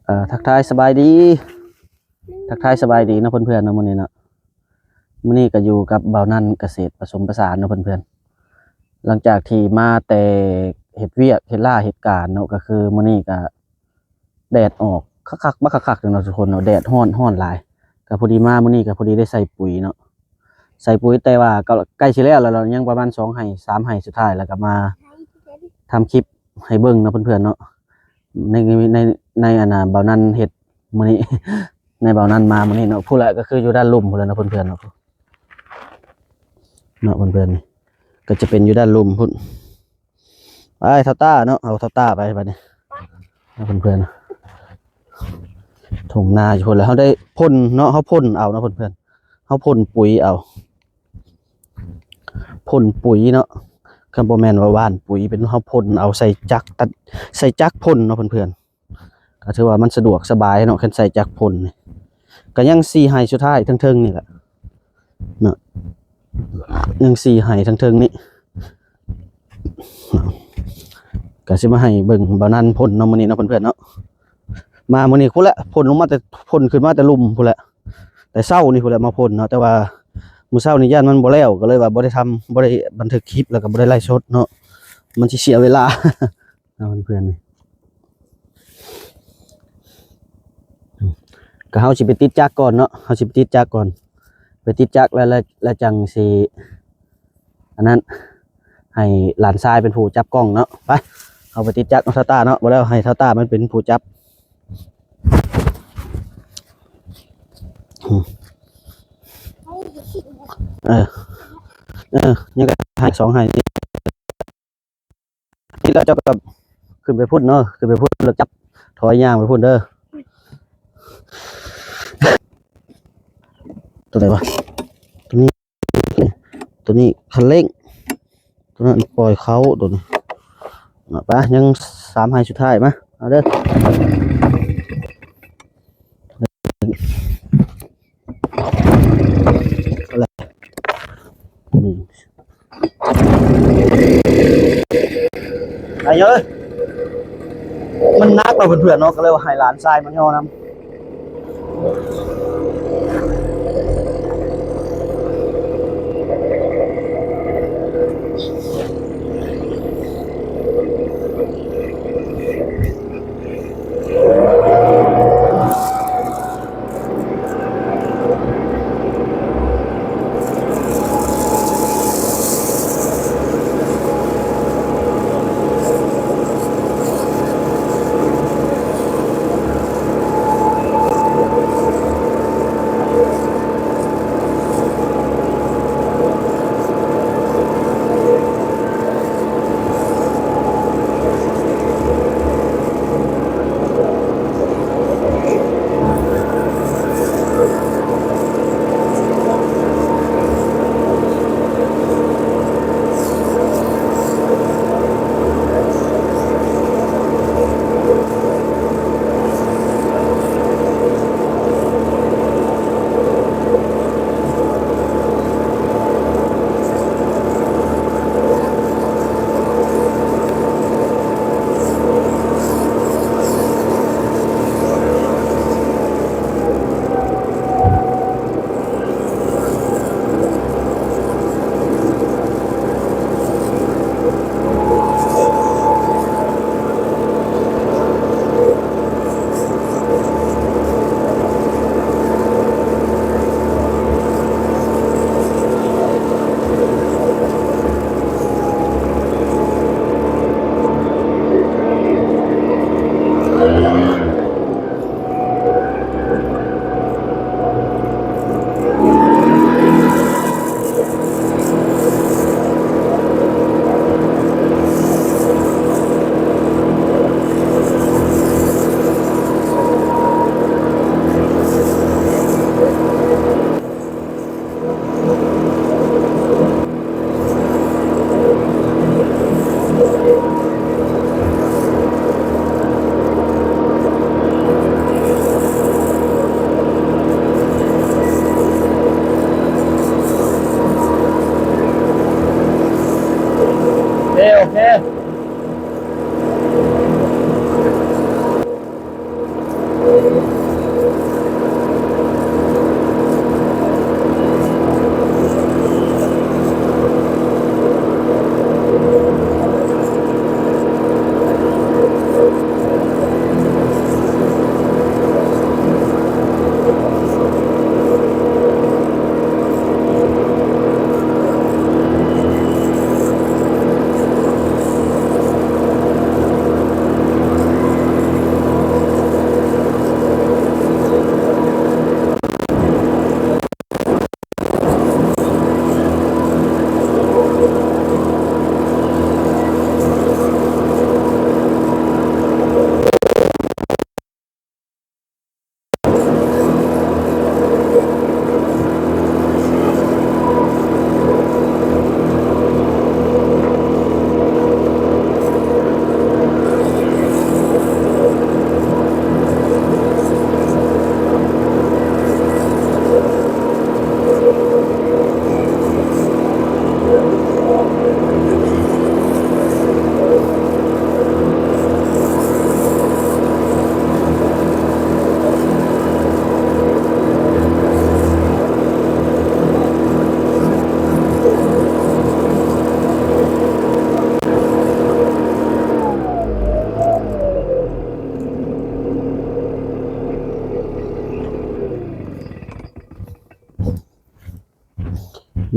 ເອີ ທັກທາຍສະບາຍດີ ທັກທາຍສະບາຍດີເນາະເພື່ອນໆເນາະ ມື້ນີ້ເນາະ ມື້ນີ້ກໍຢູ່ກັບບ່າວນັນກະເສດປະສົມປະສານເນາະເພື່ອນໆ. ຫຼັງຈາກທີ່ມາແຕ່ເຮັດວຽກເຮັດລາເຮັດການເນາະ ກໍຄືມື້ນີ້ກໍແດດອອກຄັກໆ ບັກຄັກໆເລີຍເນາະທຸກຄົນເນາະ ແດດຮ້ອນ ຮ້ອນຫຼາຍ. ກໍພໍດີມາມື້ນີ້ກໍພໍດີໄດ້ໃສ່ປຸຍເນາະ ໃສ່ປຸຍ ແຕ່ວ່າກໍໃກ້ຊິແລ້ວແລ້ວ ຍັງປະມານສອງໄຮ່ສາມໄຮ່ສຸດທ້າຍ ແລ້ວກໍມາທຳຄລິບໃຫ້ເບິ່ງເນາະເພື່ອນໆເນາະ. ໃນ ໃນ ໃນອັນນ່າ ບ່າວນັນເຮັດມື້ນີ້ ໃນບ່າວນັນມາມື້ນີ້ເນາະ ພຸ້ນແຫຼະ ກໍຄືຢູ່ດ້ານລຸ່ມພຸ້ນແຫຼະເນາະເພື່ອນໆເນາະ ເນາະເພື່ອນໆ ນີ້ກໍຈະເປັນຢູ່ດ້ານລຸ່ມພຸ້ນ. ໄປ ທ້າວຕ້າເນາະ ເອົາທ້າວຕ້າໄປບັດນີ້ ເນາະເພື່ອນໆ ທົ່ງນາຢູ່ພຸ້ນແຫຼະ ເຮົາໄດ້ພົ່ນເນາະ ເຮົາພົ່ນເອົາເນາະເພື່ອນໆ ເຮົາພົ່ນປຸຍເອົາ ພົ່ນປຸຍເນາະ ຄັນບໍ່ແມ່ນວ່າຫວ່ານປຸຍ ເປັນເຮົາພົ່ນເອົາ ໃສ່ຈັກຕັດ ໃສ່ຈັກພົ່ນເນາະເພື່ອນໆ ກໍຖືວ່າມັນສະດວກສະບາຍເນາະ ຄັນໃສ່ຈັກພົ່ນນີ້. ກໍຍັງສີ່ໄຮ່ສຸດທ້າຍເທິງໆນີ້ແຫຼະເນາະ ຍັງສີ່ໄຮ່ເທິງໆນີ້ ກໍຊິມາໃຫ້ເບິ່ງບ່າວນັນພົ່ນເນາະ ມື້ນີ້ເນາະເພື່ອນໆເນາະ. ມາມື້ນີ້ພຸ້ນແຫຼະ ພົ່ນລົງມາແຕ່ ພົ່ນຂຶ້ນມາແຕ່ລຸ່ມພຸ້ນແຫຼະ ແຕ່ເຊົ້ານີ້ພຸ້ນແຫຼະມາພົ່ນເນາະ ແຕ່ວ່າມື້ເຊົ້ານີ້ຢ້ານມັນບໍ່ແລ້ວ ກໍເລີຍວ່າບໍ່ໄດ້ທຳ ບໍ່ໄດ້ບັນທຶກຄລິບ ແລ້ວກໍບໍ່ໄດ້ໄລຟ໌ສົດເນາະ ມັນຊິເສຍເວລາເນາະເພື່ອນໆ ນີ້. ກໍເຮົາຊິໄປຕິດຈັກກ່ອນເນາະ ເຮົາຊິໄປຕິດຈັກກ່ອນ ໄປຕິດຈັກແລ້ວ ແລ້ວ ແລ້ວຈັ່ງຊິ ອັນນັ້ນ ໃຫ້ຫຼານຊາຍເປັນຜູ້ຈັບກ້ອງເນາະ. ໄປ ເຮົາໄປຕິດຈັກເນາະ ທ້າວຕ້າເນາະ ບໍ່ແລ້ວໃຫ້ທ້າວຕ້າມັນເປັນຜູ້ຈັບ. ເອີ ເອີ ຍັງກໍໃຫ້ສອງໃຫ້ ຕິດແລ້ວເຈົ້າກໍຂຶ້ນໄປພຸ້ນເນາະ ຂຶ້ນໄປພຸ້ນແລ້ວຈັບ ຖອຍຍ່າງໄປພຸ້ນເດີ. ຕົວໃດວະ? ຕົວນີ້ ຕົວນີ້ຄັນເລັ່ງ ຕົວນັ້ນປ່ອຍເຂົ້າ ຕົວນີ້ ເອົາໄປ ຍັງສາມໄຮ່ສຸດທ້າຍ ມາ ເອົາເດີ. ໄອ້ເອີຍ ມັນໜັກເນາະເພື່ອນໆເນາະ ກໍເລີຍວ່າໃຫ້ຫຼານຊາຍມາຍໍນຳ.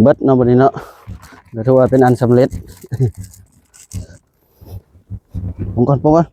ເບິດເນາະ ບັດນີ້ເນາະ ກໍຖືວ່າເປັນອັນສຳເລັດ. ປົງກ່ອນ ປົງກ່ອນ.